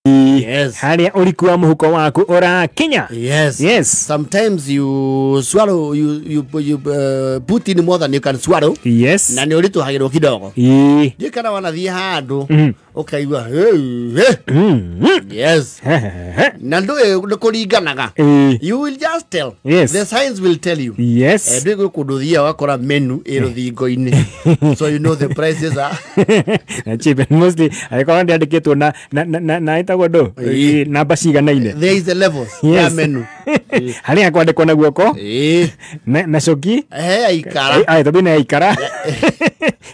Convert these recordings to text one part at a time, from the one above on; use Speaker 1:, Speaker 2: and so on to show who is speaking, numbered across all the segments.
Speaker 1: Yes.
Speaker 2: Harĩa ũriku wa mũhuko waku ũrakinya.
Speaker 1: Yes.
Speaker 2: Yes.
Speaker 1: Sometimes you swallow, you put in more than you can swallow.
Speaker 2: Yes.
Speaker 1: Na nĩ ũritũhagĩrwo kidogo.
Speaker 2: Ĩĩ.
Speaker 1: Ndiũĩ kana wanathiĩ handũ ũkaigua hey, hey. Yes. Na ndũĩ nĩ kũringanaga.
Speaker 2: Ĩĩ.
Speaker 1: You will just tell.
Speaker 2: Yes.
Speaker 1: The signs will tell you.
Speaker 2: Yes.
Speaker 1: Ndũĩ gwĩ kũndũ ũthiaga ũgakora menu ĩ rũthingo-inĩ. So you know the prices are
Speaker 2: Na cheap and mostly angĩkorwo ndĩandĩkĩtwo na ĩtagwo ndũ?
Speaker 1: Ĩĩ.
Speaker 2: Namba ciganaine.
Speaker 1: There is the levels ya
Speaker 2: Yes.
Speaker 1: menu.
Speaker 2: Harĩa kwandĩkwo na guoko
Speaker 1: Ĩĩ.
Speaker 2: na coki.
Speaker 1: He yaikara.
Speaker 2: Ai tondũ nĩ yaikara.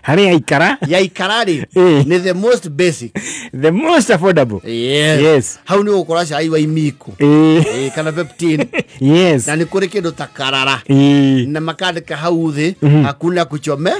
Speaker 2: Harĩa yaikara.
Speaker 1: Yaikara rĩ
Speaker 2: Ĩĩ.
Speaker 1: nĩ the most basic.
Speaker 2: The most affordable.
Speaker 1: Yes.
Speaker 2: Yes.
Speaker 1: Hau nĩ ũgũkora cai wa imiku.
Speaker 2: Ĩĩ.
Speaker 1: Ĩĩ, kana peptin.
Speaker 2: Yes.
Speaker 1: Na nĩ kũrĩ kĩndũ ta karara.
Speaker 2: Ĩĩ.
Speaker 1: Na makandĩka hau thĩ hakuna kuchome.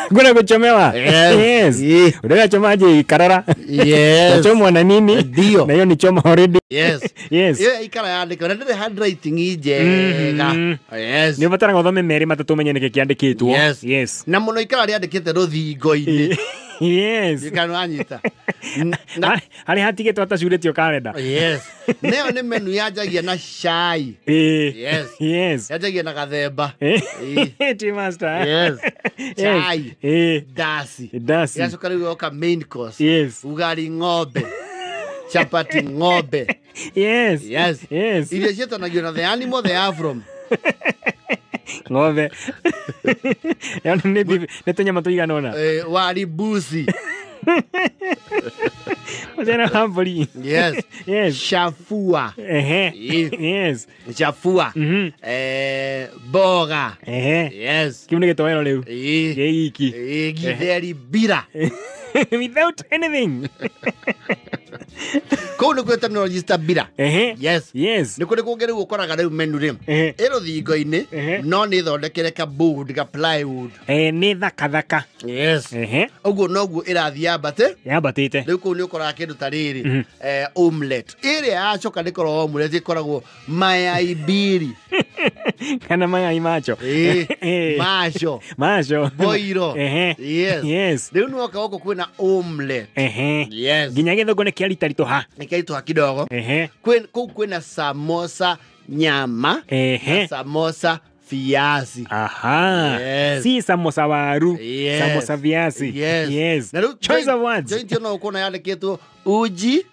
Speaker 2: Kuna kuchomewa.
Speaker 1: Yes.
Speaker 2: Yes.
Speaker 1: Ĩĩ.
Speaker 2: Unaweza karara.
Speaker 1: Yes.
Speaker 2: Nachomwa na nini?
Speaker 1: Ndio.
Speaker 2: Na hiyo ni choma already.
Speaker 1: Yes.
Speaker 2: Yes.
Speaker 1: Iyo yaikara yandĩkwo na ndĩrĩ handwriting njega. Yes.
Speaker 2: Nĩ ũbataraga ũthome merĩ matatũ ũmenye nĩkĩ kĩandĩkĩtwo.
Speaker 1: Yes.
Speaker 2: Yes.
Speaker 1: Na mũno ikara rĩandĩkĩte rũthingo-inĩ.
Speaker 2: Yes.
Speaker 1: Kana wanyita. Na
Speaker 2: Harĩa hatigĩtwo hatacurĩtio kalenda.
Speaker 1: Yes. Nayo nĩ menu yanjagia na cai.
Speaker 2: Ĩĩ.
Speaker 1: Yes.
Speaker 2: Yes.
Speaker 1: Yanjagia na gathemba. Ĩĩ.
Speaker 2: Tea master.
Speaker 1: Yes. Chai.
Speaker 2: Ĩĩ.
Speaker 1: Ndasi.
Speaker 2: Ndasi.
Speaker 1: Yacoka rĩu yoka main course.
Speaker 2: Yes.
Speaker 1: Ugali ng'ombe. Chapati ng'ombe.
Speaker 2: Yes.
Speaker 1: Yes.
Speaker 2: Yes.
Speaker 1: Irio ciĩtanagio na the animal they are from.
Speaker 2: Ng'ombe. Yaani nĩ tũnyama tũigana ũna.
Speaker 1: Wari mbuzi.
Speaker 2: Mũcere wa mbũri.
Speaker 1: Yes.
Speaker 2: Yes.
Speaker 1: Chafua.
Speaker 2: Ehe.
Speaker 1: Ĩĩ.
Speaker 2: Yes.
Speaker 1: Chafua. Mboga.
Speaker 2: Ehe.
Speaker 1: Yes.
Speaker 2: Kĩu nĩ gĩtoero rĩu.
Speaker 1: Ĩĩ.
Speaker 2: Gĩ iki.
Speaker 1: Ĩĩ, githeri mbira.
Speaker 2: Without anything.
Speaker 1: Kũu nĩ kwĩ terminology ta mbira.
Speaker 2: Ehe.
Speaker 1: Yes.
Speaker 2: Yes.
Speaker 1: Nĩ kũrĩ kũngĩ rĩu ũkoraga rĩu menu rĩ
Speaker 2: Ehe.
Speaker 1: ĩ rũthingo-inĩ
Speaker 2: Ehe.
Speaker 1: no nĩ thondekere ka board ka plywood.
Speaker 2: Nĩ thaka thaka.
Speaker 1: Yes.
Speaker 2: Ehe.
Speaker 1: Ũguo noguo ĩrathiĩ yambate.
Speaker 2: Yambatĩte.
Speaker 1: Rĩu kũu nĩ ũkoraga kĩndũ ta rĩrĩ omelette ĩrĩa yacoka nĩ korwo omelette ĩkoragwo mayai mbiri.
Speaker 2: Kana mayai macho.
Speaker 1: Ĩĩ.
Speaker 2: Ĩĩ.
Speaker 1: Macho.
Speaker 2: Macho.
Speaker 1: Boiro.
Speaker 2: Ehe.
Speaker 1: Yes.
Speaker 2: Yes.
Speaker 1: Rĩu nĩwoka gũkũ kwĩna omelette.
Speaker 2: Ehe.
Speaker 1: Yes.
Speaker 2: Nginya gĩthũngũ nĩ kĩaritaritũha.
Speaker 1: Nĩ kĩaritũha kidogo.
Speaker 2: Ehe.
Speaker 1: Kũu kwĩna samosa nyama.
Speaker 2: Ehe.
Speaker 1: Na samosa viazi.
Speaker 2: Aha.
Speaker 1: Yes.
Speaker 2: Si samosa waru.
Speaker 1: Yes.
Speaker 2: Samosa viazi.
Speaker 1: Yes.
Speaker 2: Yes.
Speaker 1: Na rĩu
Speaker 2: Choice of words.
Speaker 1: Joint ĩyo no ũkuona yandĩkĩtwo uji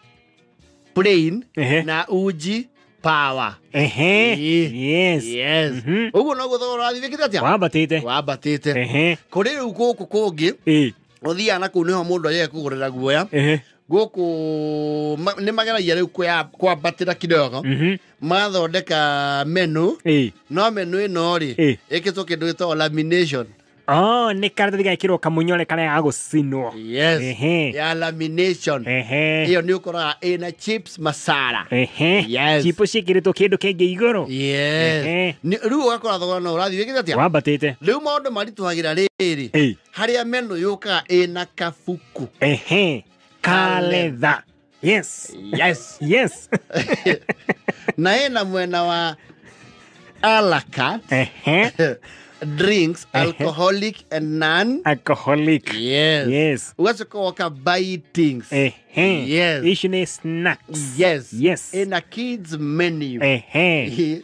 Speaker 1: plain
Speaker 2: Ehe.
Speaker 1: na uji power.
Speaker 2: Ehe.
Speaker 1: Ĩĩ.
Speaker 2: Yes.
Speaker 1: Yes. Ũguo noguo thogora ũrathiĩ wĩkĩte atĩa?
Speaker 2: Wambatĩte.
Speaker 1: Wambatĩte.
Speaker 2: Ehe.
Speaker 1: Kũrĩ rĩu gũkũ kũngĩ
Speaker 2: Ĩĩ.
Speaker 1: ũthiaga na kũu nĩho mũndũ agĩe kũgũrĩra guoya.
Speaker 2: Ehe.
Speaker 1: Gũkũ nĩ mageragia rĩu kwambatĩra kidogo. Magathondeka menu.
Speaker 2: Ĩĩ.
Speaker 1: No menu ĩno rĩ
Speaker 2: Ĩĩ.
Speaker 1: ĩkĩtwo kĩndũ gĩtagwo lamination.
Speaker 2: Oh, nĩ karatathi gekĩrwo kamunyore karĩa gagũcinwo.
Speaker 1: Yes.
Speaker 2: Ehe.
Speaker 1: Ya lamination.
Speaker 2: Ehe.
Speaker 1: Ĩyo nĩ ũkoraga ĩna chips masala.
Speaker 2: Ehe.
Speaker 1: Yes.
Speaker 2: Chipo ciĩkĩrĩtwo kĩndũ kĩngĩ igũrũ.
Speaker 1: Yes.
Speaker 2: Ehe.
Speaker 1: Rĩu ũgakora thogora no ũrathiĩ wĩkĩte atĩa?
Speaker 2: Wambatĩte.
Speaker 1: Rĩu maũndũ maritũhagĩra rĩrĩ
Speaker 2: Ĩĩ.
Speaker 1: harĩa menu yũkaga ĩna kabuku.
Speaker 2: Ehe. Kaletha. Yes.
Speaker 1: Yes.
Speaker 2: Yes.
Speaker 1: Na ĩna mwena wa a la carte.
Speaker 2: Ehe.
Speaker 1: Drinks alcoholic and non
Speaker 2: Alcoholic.
Speaker 1: Yes.
Speaker 2: Yes.
Speaker 1: Ugacoka woka buy things.
Speaker 2: Ehe.
Speaker 1: Yes.
Speaker 2: Ici nĩ snacks.
Speaker 1: Yes.
Speaker 2: Yes.
Speaker 1: Ĩna kids menu.
Speaker 2: Ehe.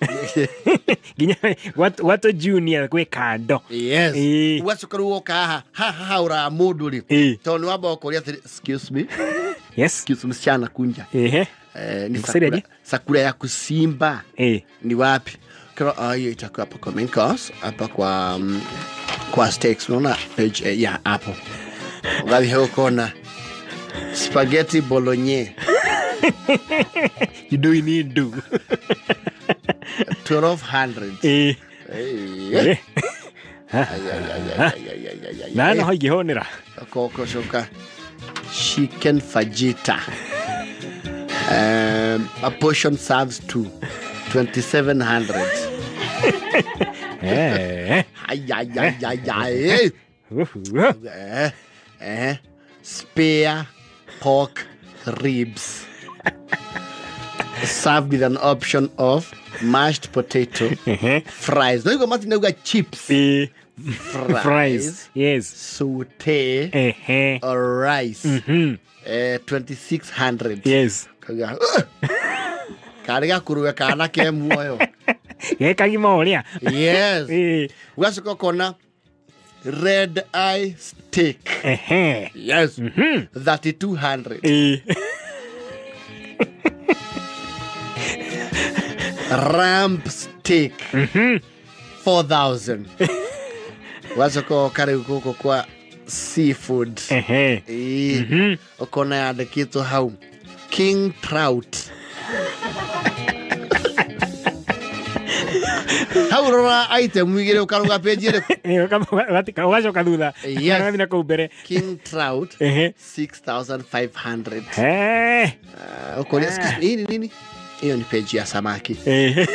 Speaker 2: Nginya gwatũ junior gwĩ kando.
Speaker 1: Yes.
Speaker 2: Ĩĩ.
Speaker 1: Ugacoka rĩu woka haha haha haũraga mũndũ rĩ
Speaker 2: Ĩĩ.
Speaker 1: tondũ nĩ wamba ũkoria atĩrĩ excuse me.
Speaker 2: Yes.
Speaker 1: Excuse me msichana kunja.
Speaker 2: Ehe.
Speaker 1: Ni
Speaker 2: Nikusaidie
Speaker 1: sakura ya kusimba.
Speaker 2: Ĩĩ.
Speaker 1: Ni wapi? Kero hiyo itakuwa hapo kwa main course, hapa kwa kwa steaks unaona page ya hapo. Ugali huko na spaghetti bolognese.
Speaker 2: You do you need do.
Speaker 1: 1200.
Speaker 2: Ĩĩ.
Speaker 1: Eh.
Speaker 2: Ĩĩ. Na no ingĩhũnĩra.
Speaker 1: Koko shoka chicken fajita. A portion serves two. 2700.
Speaker 2: Eh.
Speaker 1: Ay ay ay ay ay. Spare pork ribs. Served with an option of mashed potato, fries. No, you got chips. Fries.
Speaker 2: Yes.
Speaker 1: Saute. Or rice. 2600.
Speaker 2: Yes.
Speaker 1: Kauga, "Ugh!" Karĩ gakũrũwe kana ke muoyo.
Speaker 2: Ge kagima ũrĩa.
Speaker 1: Yes.
Speaker 2: Ĩĩ.
Speaker 1: Ũgacoka ũkona red eye steak.
Speaker 2: Ehe.
Speaker 1: Yes. 3200.
Speaker 2: Ĩĩ.
Speaker 1: Ramp steak. 4000. Ũgacoka ũka rĩu gũkũ kwa seafood.
Speaker 2: Ehe.
Speaker 1: Ĩĩ. Ũkona yandĩkĩtwo hau king trout. Hau rora item igĩrĩ ũkaruga page ĩrĩkũ?
Speaker 2: Ĩĩ, ũgacoka thutha.
Speaker 1: Yes.
Speaker 2: Ũgathiĩ na kũu mbere.
Speaker 1: King trout
Speaker 2: Ehe.
Speaker 1: 6500.
Speaker 2: Eh.
Speaker 1: Ũkũria, excuse me, hii ni nini? Hiyo ni page ya samaki.
Speaker 2: Ĩĩ.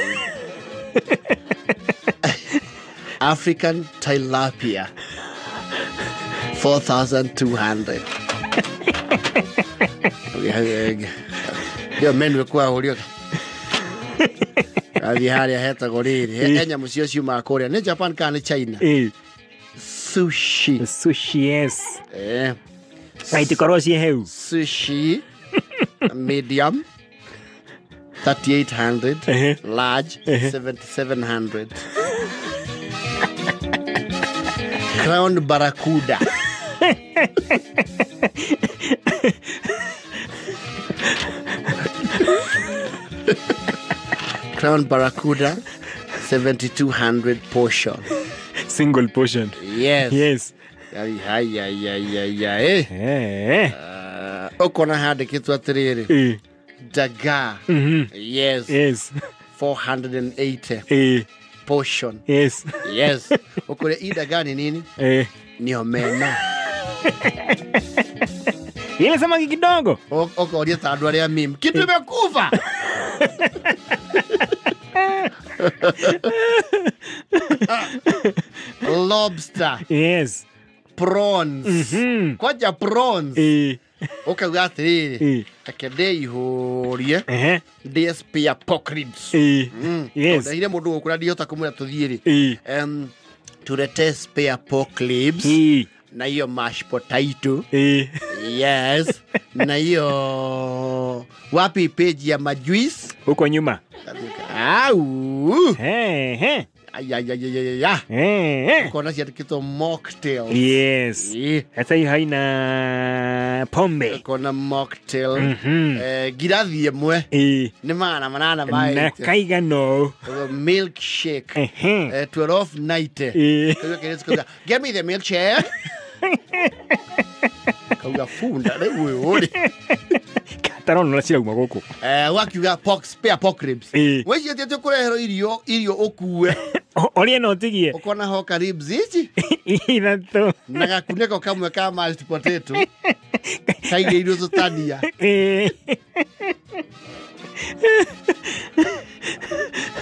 Speaker 1: African tilapia 4200. Ndio menu kwa hurio. Athiĩ harĩa hetagwo rĩrĩ, he nyamũ cio ciumaga kũrĩa nĩ Japan kana nĩ China?
Speaker 2: Ĩĩ.
Speaker 1: Sushi.
Speaker 2: Sushi, yes.
Speaker 1: Eh,
Speaker 2: Na itikorwo ciĩ heu.
Speaker 1: sushi medium 3800.
Speaker 2: Ehe.
Speaker 1: Large 7700. Crown barracuda Crown barracuda 7200 portion.
Speaker 2: Single portion.
Speaker 1: Yes.
Speaker 2: Yes.
Speaker 1: Ai, ai, ai, ai, ai, ai.
Speaker 2: Eh.
Speaker 1: Ũkona handĩkĩtwo atĩrĩrĩ,
Speaker 2: Ĩĩ.
Speaker 1: dagaa.
Speaker 2: Mhm.
Speaker 1: Yes.
Speaker 2: Yes.
Speaker 1: 480
Speaker 2: Ĩĩ.
Speaker 1: portion.
Speaker 2: Yes.
Speaker 1: Yes. Ũkũrĩa i dagaa ni nini?
Speaker 2: Eh.
Speaker 1: Ni omena.
Speaker 2: Ile samaki kidogo.
Speaker 1: Ũkoria ta andũ arĩa meme kitu imekufa. Lobster.
Speaker 2: Yes.
Speaker 1: Prawns. Kwanja prawns.
Speaker 2: Ĩĩ.
Speaker 1: Ũkauga atĩrĩrĩ,
Speaker 2: Ĩĩ.
Speaker 1: reke ndĩihũrie
Speaker 2: Ehe.
Speaker 1: ndĩe spare pork ribs.
Speaker 2: Ĩĩ. Yes.
Speaker 1: Ndahire mũndũ gũkũ na ndihota kũmwĩra tũthiĩ rĩ.
Speaker 2: Ĩĩ.
Speaker 1: Tuletee spare pork ribs
Speaker 2: Ĩĩ.
Speaker 1: na hiyo mashed potato.
Speaker 2: Ĩĩ.
Speaker 1: Yes. Na hiyo wapi page ya majuice?
Speaker 2: Huko nyuma.
Speaker 1: Au.
Speaker 2: Ehe.
Speaker 1: Ay, ay, ay, ay, ay, ay.
Speaker 2: Ehe.
Speaker 1: Kona ciandĩkĩtwo mocktail.
Speaker 2: Yes.
Speaker 1: Ĩĩ.
Speaker 2: Sasa hiyo haina pombe.
Speaker 1: Kona mocktail.
Speaker 2: Mhm.
Speaker 1: Eh, ngirathi ĩmwe
Speaker 2: Ĩĩ.
Speaker 1: nĩ 800
Speaker 2: Na
Speaker 1: maĩte.
Speaker 2: kaigano.
Speaker 1: Milkshake.
Speaker 2: Ehe.
Speaker 1: 1290.
Speaker 2: Ĩĩ.
Speaker 1: Kauga kĩrĩtu kauga, get me the milkshake. Kauga funda rĩu ũyũ ũrĩ.
Speaker 2: Tarona cirauma gũkũ.
Speaker 1: Eh, wakiuga pork spare pork ribs.
Speaker 2: Ĩĩ.
Speaker 1: Wĩciĩtie tũkũreherwo irio ũkue.
Speaker 2: Ũrĩe na ũtigie.
Speaker 1: Ũkona hoka ribs ici
Speaker 2: Ithatũ.
Speaker 1: na gakunĩko kamwe ka mashed potato kaigĩirwo tũtania.
Speaker 2: Ĩĩ.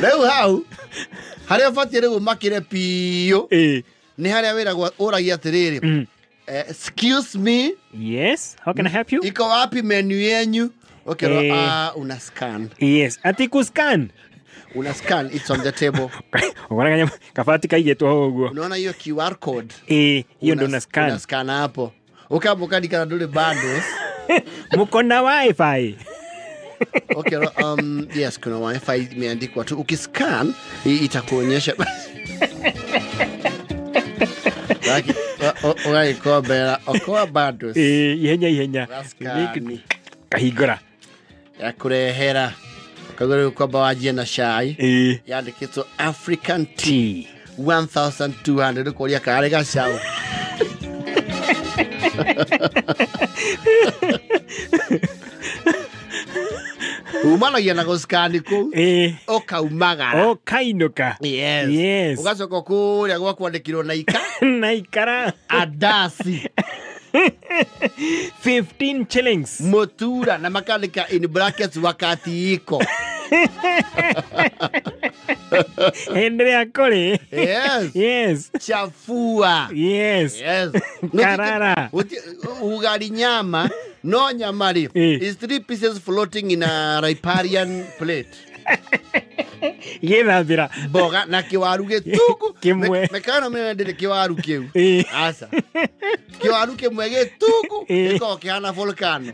Speaker 1: Rĩu hau harĩa ũbatiĩ rĩu ũmakĩre biũ
Speaker 2: Ĩĩ.
Speaker 1: nĩ harĩa wĩragwo ũragia atĩrĩrĩ, excuse me.
Speaker 2: Yes. How can I help you?
Speaker 1: Iko wapi menu yenyu? Ũkerwo,
Speaker 2: Eh.
Speaker 1: ah, una scan.
Speaker 2: Yes. Ati kuscan.
Speaker 1: Una scan, it's on the table.
Speaker 2: Ũkona kanyamũ kabati kaigĩtwo hau ũguo.
Speaker 1: Unaona hiyo QR code?
Speaker 2: Ĩĩ, hiyo ndo
Speaker 1: Una
Speaker 2: una scan.
Speaker 1: Una scan hapo. Ukamba ukandikana ndũrĩ bundles.
Speaker 2: Mko na wifi.
Speaker 1: Okay, yes, kuna wifi imeandikwa tu. Ukiscan itakuonyesha. Laki, ũgagĩkombera okoa bundles.
Speaker 2: Ĩĩ, ihenya ihenya.
Speaker 1: Ũgascan.
Speaker 2: Kahingũra.
Speaker 1: Ya kũrehera. Koguo rĩu kwamba wanjie na cai.
Speaker 2: Ĩĩ.
Speaker 1: Yandĩkĩtwo African tea 1200 ũkoria karĩ gacaũ. Umanagia na gũcikani kũu.
Speaker 2: Ĩĩ.
Speaker 1: Ũkaumagara.
Speaker 2: Ũkainũka.
Speaker 1: Yes.
Speaker 2: Yes.
Speaker 1: Ũgacoka kũrĩa gwa kwandĩkirwo na ika
Speaker 2: Na ikara.
Speaker 1: andasi
Speaker 2: 15 shillings.
Speaker 1: mutura na makandĩka in brackets wakati iko.
Speaker 2: Hĩndĩ ĩrĩa kũrĩ.
Speaker 1: Yes.
Speaker 2: Yes.
Speaker 1: Chafua.
Speaker 2: Yes.
Speaker 1: Yes.
Speaker 2: Karara.
Speaker 1: Ugali nyama no nyama rĩ
Speaker 2: Eh.
Speaker 1: is three pieces floating in a riparian plate.
Speaker 2: Gĩthambĩra.
Speaker 1: Mboga na kĩwaru gĩtungu.
Speaker 2: Kĩmwe.
Speaker 1: Mekano mĩnene ndĩrĩ kĩwaru kĩu.
Speaker 2: Ĩĩ.
Speaker 1: Aca. Kĩwaru kĩmwe gĩtungu
Speaker 2: Eh.
Speaker 1: gĩkoragwo kĩhana volcano.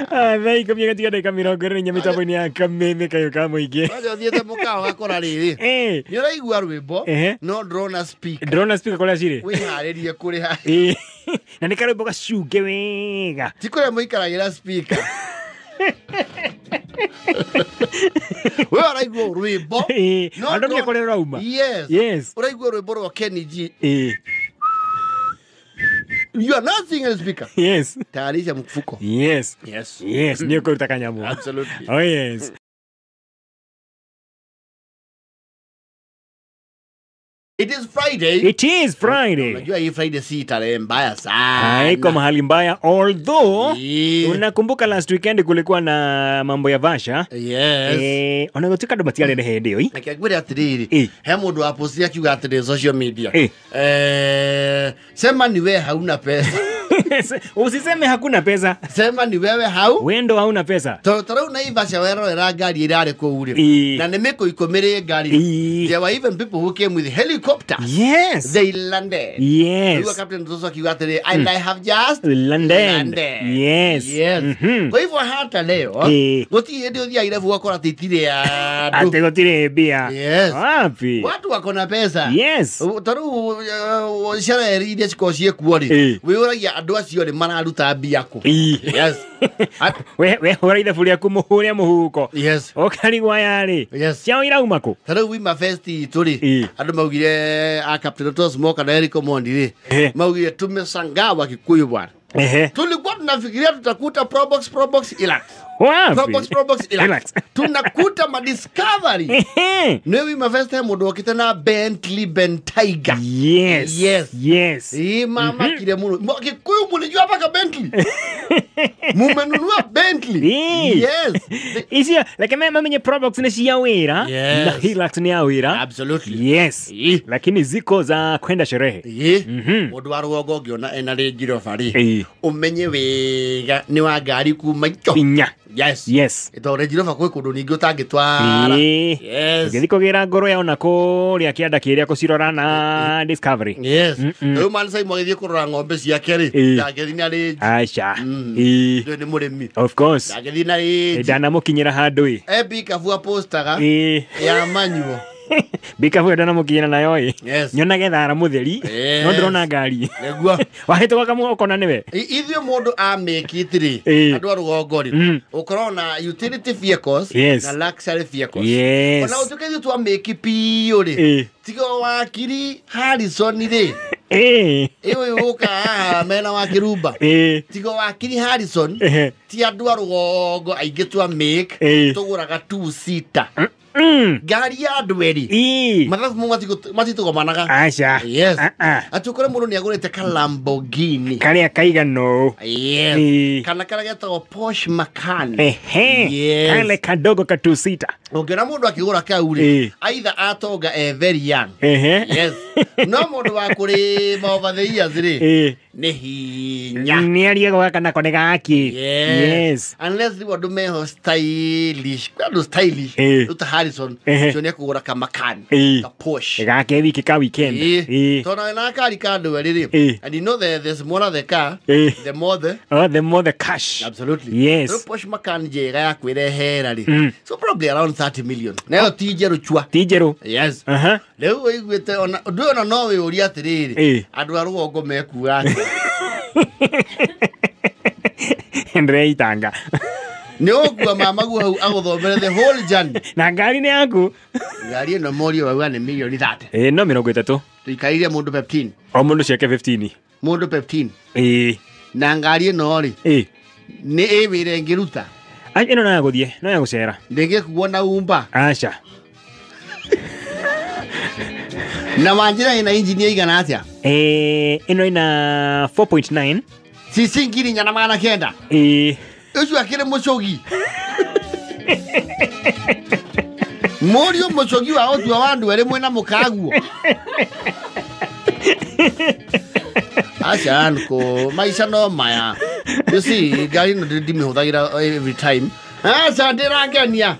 Speaker 2: Thaa ikũmi gatiga ndagĩka 24 mĩtambo-inĩ ya Kameme kayũ ka mũingĩ.
Speaker 1: Wanja ũthiĩte mũkawa ũgakora rĩrĩ.
Speaker 2: Eh.
Speaker 1: Nĩ ũraigua rwĩmbo
Speaker 2: Ehe.
Speaker 1: no ndũrona speaker.
Speaker 2: Ndĩrona speaker kũrĩa cirĩ.
Speaker 1: Wĩharĩrie kũrĩha.
Speaker 2: Ĩĩ. Na nĩ karwĩmbo gacunge wega.
Speaker 1: Ti kũrĩa mũikaragĩra speaker. We ũraigua rwĩmbo.
Speaker 2: Ĩĩ.
Speaker 1: No
Speaker 2: Andũ nĩ
Speaker 1: ndũrona-
Speaker 2: kũrĩa rũrauma.
Speaker 1: Yes.
Speaker 2: Yes.
Speaker 1: Ũraigua rwĩmbo rwa Kenny G.
Speaker 2: Ĩĩ.
Speaker 1: You are not seeing a speaker.
Speaker 2: Yes.
Speaker 1: Tayarisha mfuko.
Speaker 2: Yes.
Speaker 1: Yes.
Speaker 2: Yes, nĩ ũkũruta kanyamũ.
Speaker 1: Absolutely.
Speaker 2: Oh yes.
Speaker 1: It is Friday.
Speaker 2: It is Friday.
Speaker 1: Unajua hii Friday si tarehe mbaya sana.
Speaker 2: Haiko mahali mbaya although
Speaker 1: Yeah.
Speaker 2: unakumbuka last weekend kulikuwa na mambo ya Vasha.
Speaker 1: Yes.
Speaker 2: Eh, ona gũtuĩka andũ matiarĩ hĩndĩ ĩyo.
Speaker 1: Reke ngwĩre atĩrĩrĩ,
Speaker 2: Ĩ.
Speaker 1: he mũndũ wapostire akiuga atĩrĩ social media.
Speaker 2: Ĩ.
Speaker 1: Eh, sema ni wewe hauna pesa.
Speaker 2: Usiseme hakuna pesa.
Speaker 1: Sema ni wewe hau.
Speaker 2: We ndo hauna pesa.
Speaker 1: Tondũ ta rĩu Naivasha werorera ngari ĩrarĩ kũu rĩ.
Speaker 2: Ĩ.
Speaker 1: Na nĩ mĩkũ ikũmi rĩ ngari.
Speaker 2: Ĩ.
Speaker 1: There were even people who came with helicopters.
Speaker 2: Yes.
Speaker 1: They landed.
Speaker 2: Yes.
Speaker 1: Rĩu Captain Rosso akiuga atĩrĩ, and I have just
Speaker 2: Landed. Yes.
Speaker 1: Yes.
Speaker 2: Mhm.
Speaker 1: Kwa hivyo hata leo
Speaker 2: Ĩ.
Speaker 1: gũtirĩ hĩndĩ ũthiaga irabu ũgakora atĩ itirĩ andũ.
Speaker 2: Atĩ gũtirĩ mbia.
Speaker 1: Yes.
Speaker 2: Wapi?
Speaker 1: Watu wako na pesa.
Speaker 2: Yes.
Speaker 1: Ta rĩu sherehe iria cikoragwo ciĩkuo rĩ,
Speaker 2: Ĩ.
Speaker 1: wĩyũragia andũ acio rĩ mararuta mbia kũ?
Speaker 2: Ĩ.
Speaker 1: Yes.
Speaker 2: We hũra ithabu rĩaku mũhũre mũhuko.
Speaker 1: Yes.
Speaker 2: Ũkarigwo aya rĩ.
Speaker 1: Yes.
Speaker 2: Ciao irauma kũ?
Speaker 1: Ta rĩu Wima Fest itũ rĩ,
Speaker 2: Ĩ.
Speaker 1: andũ maugire a Captain Otos Moka na Eric Omondi rĩ,
Speaker 2: Ehe.
Speaker 1: maugire tumeshangaa Wakikuyu bwana.
Speaker 2: Ehe.
Speaker 1: Tulikuwa tunafikiria tutakuta Probox, Probox, Hilux.
Speaker 2: Wapi?
Speaker 1: Probox, Probox, Hilux.
Speaker 2: Hilux.
Speaker 1: Tunakuta madiscovery.
Speaker 2: Ehe.
Speaker 1: Nĩ Wima Fest he mũndũ okĩte na Bentley Bentayga.
Speaker 2: Yes.
Speaker 1: Yes.
Speaker 2: Yes.
Speaker 1: Ii mama kile muno. Kikuyu mulijua mpaka Bentley. Mumenunua Bentley.
Speaker 2: Ii.
Speaker 1: Yes.
Speaker 2: Icio reke mamenye Probox nĩ cia wĩra
Speaker 1: Yes.
Speaker 2: na Hilux nĩ ya wĩra.
Speaker 1: Absolutely.
Speaker 2: Yes.
Speaker 1: Ii.
Speaker 2: Lakini ziko za kwenda sherehe.
Speaker 1: Ii.
Speaker 2: Mhm.
Speaker 1: Mũndũ wa rũgongo ũngĩona ena Range Rover rĩ,
Speaker 2: Ii.
Speaker 1: ũmenye wega nĩ wa ngari kuma ico.
Speaker 2: Inya.
Speaker 1: Yes.
Speaker 2: Yes.
Speaker 1: Tondũ Range Rover kwĩ kũndũ ningĩ ũtangĩtwara.
Speaker 2: Ii.
Speaker 1: Yes.
Speaker 2: Ũngĩthiĩ kũgĩra ngoro ya ona kũrĩa kĩanda kĩrĩa kũcirora na Discovery.
Speaker 1: Yes.
Speaker 2: Mm-mm.
Speaker 1: Rĩu Man Simon agĩthiĩ kũrora ng'ombe ciake rĩ,
Speaker 2: Ii.
Speaker 1: ndangĩthiĩ na Range.
Speaker 2: Aca.
Speaker 1: Mm.
Speaker 2: Ii.
Speaker 1: Ndũĩ nĩ mũrĩmi.
Speaker 2: Of course.
Speaker 1: Ndangĩthiĩ na Range.
Speaker 2: Ndanamũkinyĩra handũ ĩ.
Speaker 1: E pikabu apostaga
Speaker 2: Ii.
Speaker 1: ya manyuo.
Speaker 2: Bikabu ĩyo ndanamũkinyĩra nayo ĩ.
Speaker 1: Yes.
Speaker 2: Nyonage thara mũtheri.
Speaker 1: Yes.
Speaker 2: No ndĩrona ngari.
Speaker 1: Nĩguo.
Speaker 2: Wahĩtũka kamwe ũkona nĩwe.
Speaker 1: Ithuĩ mũndũ amĩkĩte rĩ,
Speaker 2: Ĩ.
Speaker 1: andũ a rũgongo rĩ,
Speaker 2: Mm.
Speaker 1: ũkoragwo na utility vehicles
Speaker 2: Yes.
Speaker 1: na luxury vehicles.
Speaker 2: Yes.
Speaker 1: Ona ũtuĩke ithuĩ twamĩki biũ rĩ,
Speaker 2: Ĩ.
Speaker 1: tiga wakiri Harrison rĩ,
Speaker 2: Ĩ.
Speaker 1: ĩĩ ũka haha mena wa Kĩrumba.
Speaker 2: Ĩ.
Speaker 1: Tiga wakiri Harrison,
Speaker 2: Ehe.
Speaker 1: ti andũ a rũgongo aingĩ twamĩk,
Speaker 2: Ĩ.
Speaker 1: tũgũraga two seater.
Speaker 2: Mm.
Speaker 1: Ngari ya andũ erĩ.
Speaker 2: Ĩ.
Speaker 1: Mathabu mau matitũgomanaga.
Speaker 2: Aca.
Speaker 1: Yes.
Speaker 2: Ah, ah.
Speaker 1: Atĩ ũkore mũndũ nĩ agũrĩte ka Lamborghini.
Speaker 2: Karĩa kaigana ũũ.
Speaker 1: Yes.
Speaker 2: Ĩ.
Speaker 1: Kana karĩa getagwo Porsche Macan.
Speaker 2: Ehe.
Speaker 1: Yes.
Speaker 2: Kale kadogo ka two seater.
Speaker 1: Ũngĩona mũndũ akĩgũra kau rĩ,
Speaker 2: Ĩ.
Speaker 1: either atonga e very young.
Speaker 2: Ehe.
Speaker 1: Yes. No mũndũ wa kũrĩma over the years rĩ,
Speaker 2: Ĩ.
Speaker 1: nĩ hinya.
Speaker 2: Nĩ ariaga gaka nako nĩ gaki. Yes.
Speaker 1: Unless rĩu andũ meho stylish. Kwĩ andũ stylish.
Speaker 2: Ĩ.
Speaker 1: Rĩu ta Harrison,
Speaker 2: Ehe.
Speaker 1: ũcio nĩ ekũgũra ka Macan,
Speaker 2: Ĩ.
Speaker 1: ka Porsche.
Speaker 2: Gake wiki ka weekend.
Speaker 1: Ĩ.
Speaker 2: Ĩ.
Speaker 1: Tondũ wĩna kari ka andũ erĩ rĩ,
Speaker 2: Ĩ.
Speaker 1: and you know the smaller the car,
Speaker 2: Ĩ.
Speaker 1: the more the
Speaker 2: Oh, the more the cash.
Speaker 1: Absolutely.
Speaker 2: Yes.
Speaker 1: Rĩu Porsche Macan njega ya kwĩrehera rĩ.
Speaker 2: Mm.
Speaker 1: So probably around 30 million. Nayo ti njerũ chua.
Speaker 2: Ti njerũ.
Speaker 1: Yes.
Speaker 2: Aha.
Speaker 1: Rĩu ũiguĩte ona ndũĩ ona no wĩyũrie atĩrĩrĩ,
Speaker 2: Ĩ.
Speaker 1: andũ a rũgongo mekuga atĩa?
Speaker 2: Ndĩreitanga.
Speaker 1: Nĩ ũgũkua mamaguo hau agũthomere the whole journey.
Speaker 2: Na ngari nĩ yaku.
Speaker 1: Ngari ĩno morio wauga nĩ mirioni 30.
Speaker 2: Ĩ, no 30.
Speaker 1: Tũikarĩire mũndũ 15.
Speaker 2: O mũndũ ciake 15.
Speaker 1: Mũndũ 15.
Speaker 2: Ĩ.
Speaker 1: Na ngari ĩno rĩ,
Speaker 2: Ĩ.
Speaker 1: nĩ ĩ wĩra ĩngĩruta.
Speaker 2: Ai, ĩno no ya gũthiĩ, no ya gũcera.
Speaker 1: Ndĩngĩkuo na umba.
Speaker 2: Aca.
Speaker 1: Na wanjĩra ĩna injini ĩigana atĩa?
Speaker 2: Ĩ, ĩno ĩna 4.9.
Speaker 1: Cici 4,900.
Speaker 2: Ĩ.
Speaker 1: Ũcio akĩrĩ mũcũgi. Mũriũ mũcũgi wa ũtua wa andũ erĩ mwĩna mũkaguo. Aca nko maica no maya. You see, ngari ĩno ndimĩhũthagĩra every time. Aca ndĩrangenia.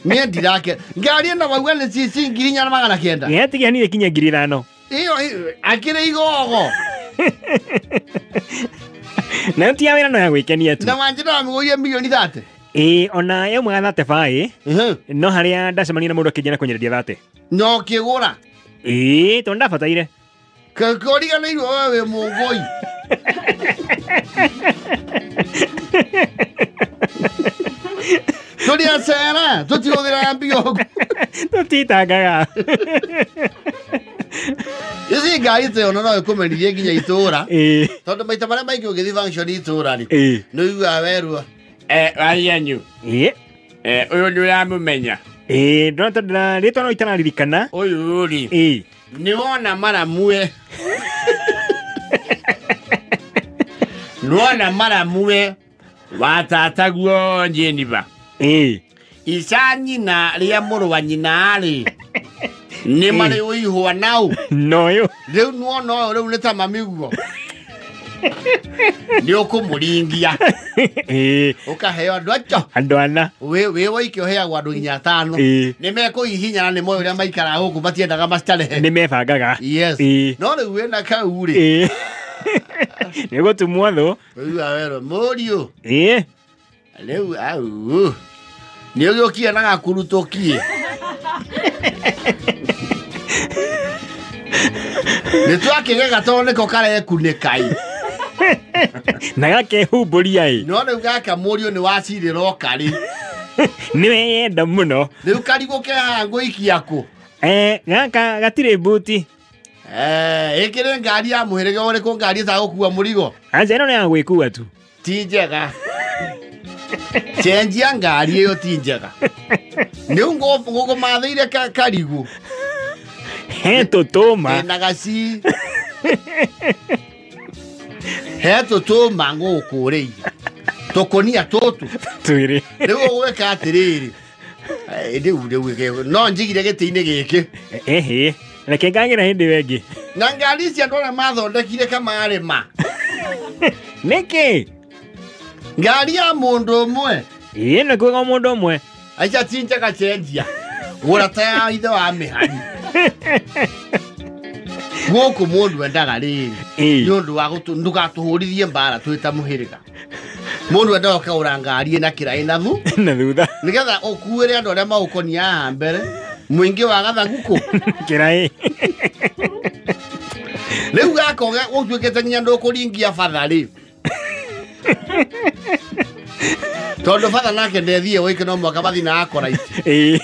Speaker 1: Niĩ ndirake. Ngari ĩno wauga nĩ cici 4,900.
Speaker 2: Yatigia niĩ ĩkinye 5,000.
Speaker 1: Ĩyo akĩrĩ igogo.
Speaker 2: Nayo ti ya wĩra no ya gwĩkenia tu.
Speaker 1: Na wanjĩra wamĩgũrire milioni 30?
Speaker 2: Ĩĩ, ona yaumĩra 35. No harĩa ndacemania na mũndũ akĩnjĩra kũnyenderia 30.
Speaker 1: No ũkĩgũra?
Speaker 2: Ĩĩ, tondũ ndabataire.
Speaker 1: Kũriganĩirwo we wĩ mũngũi. Tũrĩ acera, tũtihũthĩraga mbia ũguo.
Speaker 2: Tũtitangaga.
Speaker 1: Ici ngari ta ĩyo no ĩkũmenithie nginya itũra.
Speaker 2: Ĩĩ.
Speaker 1: Tondũ maita marĩa maingĩ ũgĩthiĩ function itũra rĩ,
Speaker 2: Ĩĩ.
Speaker 1: nĩ ũiguaga werwo.
Speaker 3: Wahianyu.
Speaker 2: Ĩĩ.
Speaker 3: Ũyũ nĩ ũramũmenya.
Speaker 2: Ĩĩ, ndona tondũ rĩtwa no itararirikana.
Speaker 3: Ũyũ rĩ.
Speaker 2: Ĩĩ.
Speaker 3: Nĩ wona maramue. Nĩ wona maramue wa tataguo Jennifer.
Speaker 2: Ĩĩ.
Speaker 3: Ica nyina rĩa mũrũ wa nyina rĩ, nĩ marĩ ũihwa nau.
Speaker 2: Noyũ.
Speaker 1: Rĩu nĩwona ũyũ rĩu nĩ ta mamiguo. Nĩ ũkũmũringia.
Speaker 2: Ĩĩ.
Speaker 1: Ũkaheo andũ acio.
Speaker 2: Andũ ana.
Speaker 1: Wĩ woike ũheagwo andũ nginya atano.
Speaker 2: Ĩĩ.
Speaker 1: Nĩ mekũhihinyana nĩ moĩ ũrĩa maikaraga gũkũ matiendaga mastarehe.
Speaker 2: Nĩ mebangaga.
Speaker 1: Yes.
Speaker 2: Ĩĩ.
Speaker 1: No rĩu wĩna kau rĩ.
Speaker 2: Ĩĩ. Nĩ gũtumwo thũ.
Speaker 1: Ũiguaga werwo mũriũ.
Speaker 2: Ĩĩ.
Speaker 1: Rĩu au. Nĩ ũgĩũkire na gakurutũkie. Nĩ twakĩgega tondũ nĩko karekunĩka ĩ.
Speaker 2: Na gakehumbũria ĩ.
Speaker 1: No rĩu gaka mũriũ nĩ wacirĩra ũkarĩ.
Speaker 2: Nĩ weyenda mũno.
Speaker 1: Rĩu karigũ ke haha ngũikia kũ?
Speaker 2: Gaka gatirĩ mbuti.
Speaker 1: Ĩkĩrĩ ngari ya mũhĩrĩga ũrĩkũ ngari ĩtagũkua mũrigo?
Speaker 2: Aca ĩno nĩ ya gwĩkua tu.
Speaker 1: Ti njega. Cenjia ngari ĩyo ti njega. Rĩu ngũkũmathĩire karigũ.
Speaker 2: He tũtũma.
Speaker 1: Ĩna gaci. He tũtũma ngũkũrĩire. Tũkũnia tũtũ.
Speaker 2: Twĩrĩ.
Speaker 1: Rĩu ũgwĩka atĩrĩrĩ. Rĩu no njigire gĩtĩ-inĩ gĩkĩ.
Speaker 2: Ĩhĩ. Reke ngagĩra hĩndĩ ĩyo ĩngĩ.
Speaker 1: Na ngari ici andũ arĩa mathondekire kamarĩma.
Speaker 2: Nĩkĩ?
Speaker 1: Ngari ya mũndũ ũmwe.
Speaker 2: Ĩĩ, nĩ kuga mũndũ ũmwe.
Speaker 1: Aica ti njega cenjia. Gũra ta ya ithe wa mĩhari. Gũkũ mũndũ endaga rĩrĩ.
Speaker 2: Ĩĩ.
Speaker 1: Nĩ ũndũ wa ndũgatũhũrithie mbara twĩ ta mũhĩrĩga. Mũndũ endaga ũkagũra ngari ĩna kĩraĩ na thu.
Speaker 2: Na thutha.
Speaker 1: Nĩgetha ũkuĩre andũ arĩa magũkonia haha mbere. Mũingĩ wa gathaguku.
Speaker 2: Kĩraĩ.
Speaker 1: Rĩu gaka ũtuĩkĩte nginya ndũkũringia batha rĩ. Tondũ batha nake ndethiĩ wike no mwaka bathi na akora iti.
Speaker 2: Ĩĩ.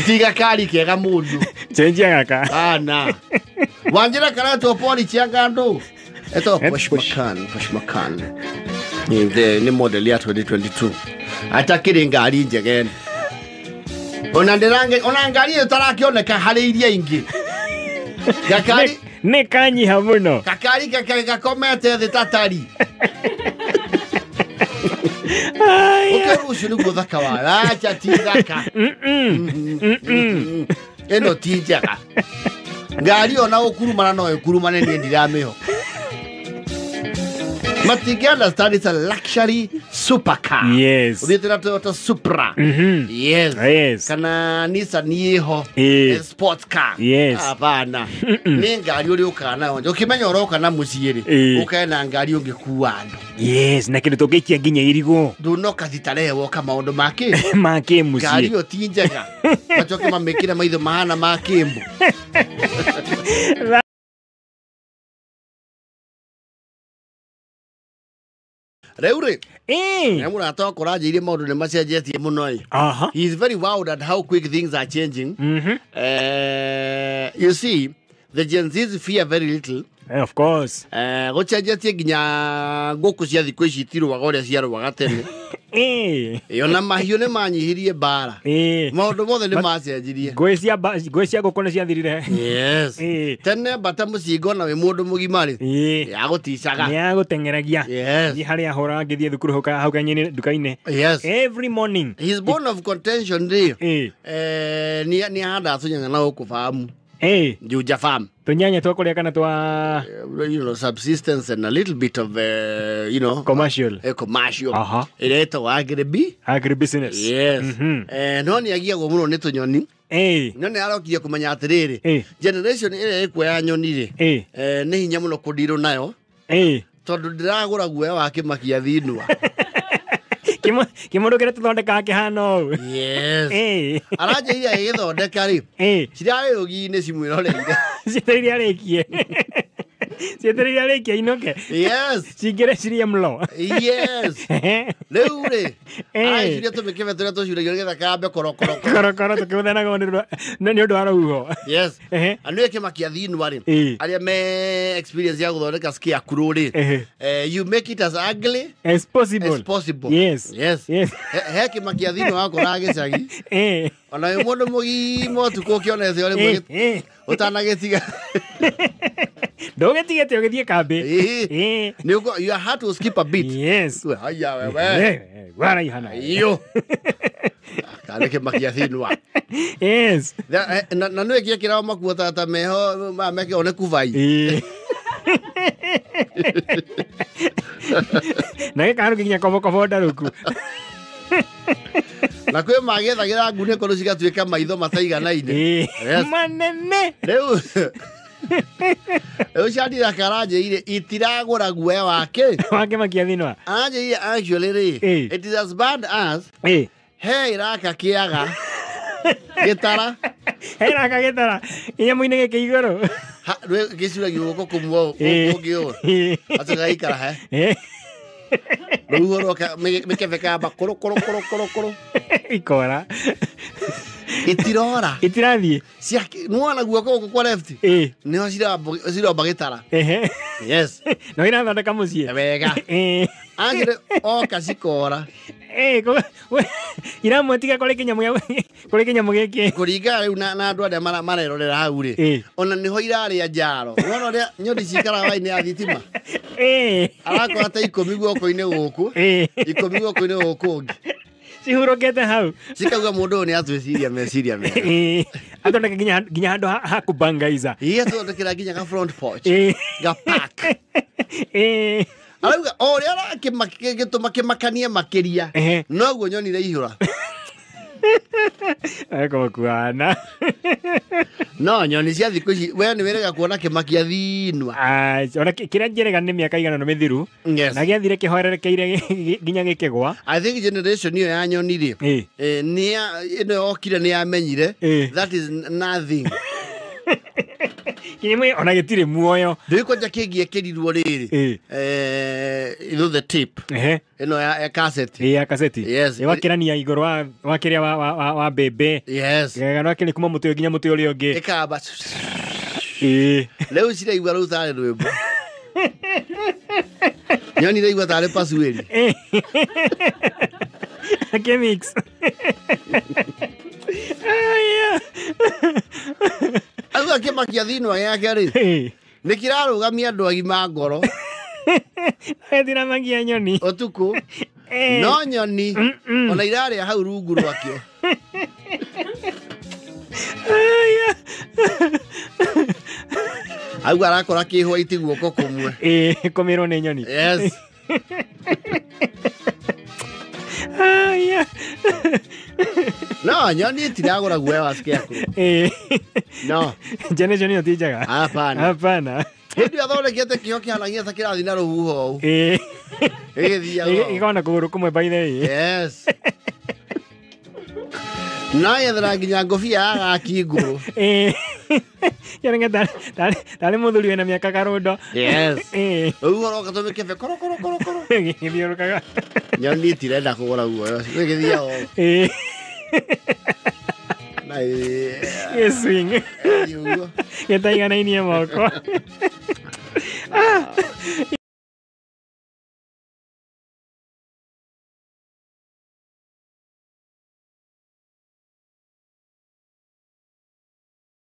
Speaker 1: Tiga kari kega mũndũ.
Speaker 2: Cenjia gaka.
Speaker 1: Ana. Wanjĩra karetwo pori cia ngandũ. Etwo Porsche Macan, Porsche Macan. Nĩ model ya 2022. Atakĩrĩ ngari njega ĩno. Ona ndĩrange, ona ngari ĩyo tarakĩoneka harĩ iria ingĩ. Gakari
Speaker 2: Nĩ kanyiha mũno.
Speaker 1: Gakari gakomete thĩ tatari. Ũkĩrĩ ũcio nĩguo thaka wayo. Acha ti thaka. Ĩno ti njega. Ngari ona gũkurumana no ĩkurumane niĩ ndiramĩhoka. Matingĩ understand it's a luxury supercar.
Speaker 2: Yes.
Speaker 1: Ũthiĩte na Toyota Supra. Yes.
Speaker 2: Yes.
Speaker 1: Kana Nissan ĩho. Sports car.
Speaker 2: Yes.
Speaker 1: Hapana. Nĩ ngari ũrĩa ũkaga nayo. Ũkĩmenya ũroka na mũciĩ rĩ, ũkae na ngari ũngĩkua andũ.
Speaker 2: Yes, na kĩndũ tũngĩikia nginya irigũ.
Speaker 1: Ndũnoka thitarehe woka maũndũ ma kĩ?
Speaker 2: Ma kĩmũciĩ.
Speaker 1: Ngari ĩyo ti njega. Macoke mamĩkĩre maitho mahana ma kĩmbu. Rĩu rĩ, nĩ mũrata wakwa ũranjĩire maũndũ nĩ macenjetie mũno ĩ.
Speaker 2: Aha.
Speaker 1: He is very wild at how quick things are changing. You see, the Gen Zs fear very little.
Speaker 2: Of course.
Speaker 1: Gũcenjetie nginya ngũkũ cia thikũ ici itirũaga ũrĩa ciarũaga tene. Ona mahiũ nĩ manyihirie mbara. Maũndũ mothe nĩ macenjirie.
Speaker 2: Ngũĩ cia ngũkũ nĩ ciathirire.
Speaker 1: Yes. Tene mbata mũcinga ona wĩ mũndũ mũgima rĩ, yagũticaga.
Speaker 2: Nĩ yagũteng'eragia.
Speaker 1: Yes.
Speaker 2: Thiĩ harĩa hũraga ngĩthiĩ thukuru hau kanyeni nduka-inĩ.
Speaker 1: Yes.
Speaker 2: Every morning.
Speaker 1: He's born of contention rĩ. Nĩ ahandaga tũnyanya na gũkũ famu. Juja farm.
Speaker 2: Tũnyanya twa kũrĩa kana twa
Speaker 1: You know, subsistence and a little bit of you know,
Speaker 2: commercial.
Speaker 1: Commercial.
Speaker 2: Aha.
Speaker 1: Ĩrĩa ĩtagwo agribi.
Speaker 2: Agribusiness.
Speaker 1: Yes. No nĩ agiagwo mũno nĩ tũnyoni. No nĩ arokire kũmenya atĩrĩrĩ, generation ĩrĩa ĩkuoya nyoni rĩ, nĩ hinya mũno kũndirwo nayo. Tondũ ndĩragũra guoya wa kĩmakia thinwa.
Speaker 2: Kĩmũndũ kĩrĩa tũthondekaga kĩhana ũũ.
Speaker 1: Yes.
Speaker 2: Ĩĩ.
Speaker 1: Aranjĩire agĩgĩthondeka rĩ,
Speaker 2: Ĩĩ.
Speaker 1: cirarĩ rũgi-inĩ cimwĩroreire.
Speaker 2: Cietereire arĩkie. Cietereire arĩkie ainũke.
Speaker 1: Yes.
Speaker 2: Cingĩre cirie mlo.
Speaker 1: Yes. Rĩu rĩ,
Speaker 2: Ĩĩ.
Speaker 1: araciria tũmĩkebe tũrĩa tũcuragio nĩgetha kambe korokoro.
Speaker 2: Korokoro tũkĩhũthanaga nĩ ũndũ wa rũhuho.
Speaker 1: Yes.
Speaker 2: Ehe.
Speaker 1: Andu kĩmakia thinwa rĩ,
Speaker 2: Ĩĩ.
Speaker 1: arĩa me experience ya gũthondeka scarecrow rĩ,
Speaker 2: Ehe.
Speaker 1: you make it as ugly
Speaker 2: As possible.
Speaker 1: as possible.
Speaker 2: Yes.
Speaker 1: Yes.
Speaker 2: Yes.
Speaker 1: He kĩmakia thinwa wakoraga gĩcagi.
Speaker 2: Ĩĩ.
Speaker 1: Ona wĩ mũndũ mũgima ũtukũ ũkĩonete ũrĩ
Speaker 2: Ĩĩ. Ĩĩ.
Speaker 1: ũtanagĩtiga.
Speaker 2: Ndũgĩtigĩte ũgĩthiĩ kambĩ.
Speaker 1: Ĩĩ.
Speaker 2: Ĩĩ.
Speaker 1: Nĩ ũko you had to skip a beat.
Speaker 2: Yes.
Speaker 1: We, haya wewe.
Speaker 2: Waraihana.
Speaker 1: Iyo. Karĩ kĩmakia thinwa.
Speaker 2: Yes.
Speaker 1: Na nä kä kä makuo ta meho meke one kuvai.
Speaker 2: Ĩĩ. Na gĩkaru nginya kobokobo ndarũku.
Speaker 1: Na kwä magethagä ra ngunä korwo cigatuä ka maitho mataiganaine.
Speaker 2: Ĩĩ.
Speaker 1: Yes.
Speaker 2: Manene.
Speaker 1: Rä u rä u candira karanjä ire itiragå ra guoya wake.
Speaker 2: Wakĩmakia thinwa.
Speaker 1: Aranjä ire actually rä
Speaker 2: Ĩĩ.
Speaker 1: it is as bad as
Speaker 2: Ĩĩ.
Speaker 1: he iraka kä aga gä tara.
Speaker 2: Hera kagĩtara kĩnyamũ-inĩ gĩkĩ igũrũ.
Speaker 1: Gä curagio guoko kå mwe
Speaker 2: Ĩĩ.
Speaker 1: å ngä å
Speaker 2: Ĩĩ.
Speaker 1: atagaikara he
Speaker 2: Ĩĩ.
Speaker 1: rũhuho rwoka mĩkebe kamba kũrũ kũrũ kũrũ kũrũ kũrũ.
Speaker 2: Ikora.
Speaker 1: Itirora.
Speaker 2: Itirathiĩ.
Speaker 1: Nĩwona guoko gũkũ kwa left
Speaker 2: Ĩĩ.
Speaker 1: nĩho ciromba gĩtara.
Speaker 2: Ehe.
Speaker 1: Yes.
Speaker 2: No irathondeka mũciĩ.
Speaker 1: Wega.
Speaker 2: Ĩĩ.
Speaker 1: Anjĩre oka cikora.
Speaker 2: Ĩĩ, iramwetiga kũrĩ kĩnyamũ kũrĩ kĩnyamũ gĩkĩ.
Speaker 1: Kũringana rĩu na andũ arĩa marerorera hau rĩ,
Speaker 2: Ĩĩ.
Speaker 1: ona nĩho irarĩa njaro. Nĩwona ũrĩa nyoni cikaraga raini ya thitima.
Speaker 2: Ĩĩ.
Speaker 1: Arakora ta 10 guoko-inĩ gũkũ,
Speaker 2: Ĩĩ.
Speaker 1: 10 guoko-inĩ gũkũ ũngĩ.
Speaker 2: Cihurũkĩte hau.
Speaker 1: Cikauga mũndũ ũyũ nĩ atwĩciria meciria mega.
Speaker 2: Ĩĩ. Athondeke nginya handũ ha kũbangaiza.
Speaker 1: Iye tũthondekera nginya ga front porch.
Speaker 2: Ĩĩ.
Speaker 1: Ga park.
Speaker 2: Ĩĩ.
Speaker 1: Arauga o ũrĩa arakĩmatũma kĩmakanie makĩria
Speaker 2: Ehe.
Speaker 1: noguo nyoni iraihũra.
Speaker 2: Ekũmakuana.
Speaker 1: No nyoni cia thikũ ici we nĩ wĩrega kuona kĩmakia thinwa.
Speaker 2: Ona kĩrĩa njĩrĩga nĩ mĩaka igana na mĩthiru.
Speaker 1: Yes.
Speaker 2: Na gĩathire kĩhorerekeire nginya gĩkĩgwa.
Speaker 1: I think generation ĩyo ya nyoni rĩ,
Speaker 2: Ĩĩ.
Speaker 1: ĩno yokire nĩ yamenyire
Speaker 2: Ĩĩ.
Speaker 1: that is nothing.
Speaker 2: Kĩnyamũ ona gĩtirĩ muoyo.
Speaker 1: Ndĩĩ kwanja kĩngĩekĩrirwo rĩrĩ,
Speaker 2: Ĩĩ.
Speaker 1: ithũ the tape
Speaker 2: Ehe.
Speaker 1: ĩno ya cassette.
Speaker 2: Ĩĩ ya kaseti.
Speaker 1: Yes.
Speaker 2: Ĩ wakĩrania igũrũ wa kĩrĩa wa mbembe.
Speaker 1: Yes.
Speaker 2: Gagano akĩrĩ kuma mũtĩ ũyũ nginya mũtĩ ũrĩa ũngĩ.
Speaker 1: Ĩkamba.
Speaker 2: Ĩĩ.
Speaker 1: Rĩu ciraigua rĩu tarĩ rwĩmbo. Nyoni iraigua tarĩ pasuĩri.
Speaker 2: Ĩĩ. Akĩmix. Aya.
Speaker 1: Auga kĩmakia thinwa gĩake rĩ,
Speaker 2: Ĩĩ.
Speaker 1: nĩ kĩrarũgamia andũ agima ngoro
Speaker 2: Gĩtiramakia nyoni.
Speaker 1: ũtukũ.
Speaker 2: Ĩĩ.
Speaker 1: No nyoni ona irarĩa hau rungu rwakĩo.
Speaker 2: Aya.
Speaker 1: Auga arakora kĩhwaiti guoko kũmwe.
Speaker 2: Ĩĩ, kũmĩrwo nĩ nyoni.
Speaker 1: Yes.
Speaker 2: Aya.
Speaker 1: No nyoni itiragũra guoya wa scarecrow.
Speaker 2: Ĩĩ.
Speaker 1: No.
Speaker 2: Generation ĩyo ti njega.
Speaker 1: Hapana.
Speaker 2: Hapana.
Speaker 1: Hĩndĩ ĩyo athondekete kĩo kĩhanagia ta kĩrathiĩ na rũhuho ũũ.
Speaker 2: Ĩĩ.
Speaker 1: Gĩgĩthiaga ũũ.
Speaker 2: Gĩkoragwo na kũgũrũ kũmwe by the way.
Speaker 1: Yes. No yethera nginya ngũbia ya gaki ngũrũ.
Speaker 2: Ĩĩ. Kĩarenge tarĩ mũthuri wĩna mĩaka karũndo.
Speaker 1: Yes.
Speaker 2: Ĩĩ.
Speaker 1: Rũhuho roka tũmĩkebe koro koro koro koro.
Speaker 2: Gĩthiũrũkaga.
Speaker 1: Nyoni itirenda kũgũra guoya ũcio. Gĩgĩthiaga ũũ.
Speaker 2: Ĩĩ.
Speaker 1: Na ĩĩ.
Speaker 2: Gĩswing.
Speaker 1: Ũguo.
Speaker 2: Gĩtaiganainie moko.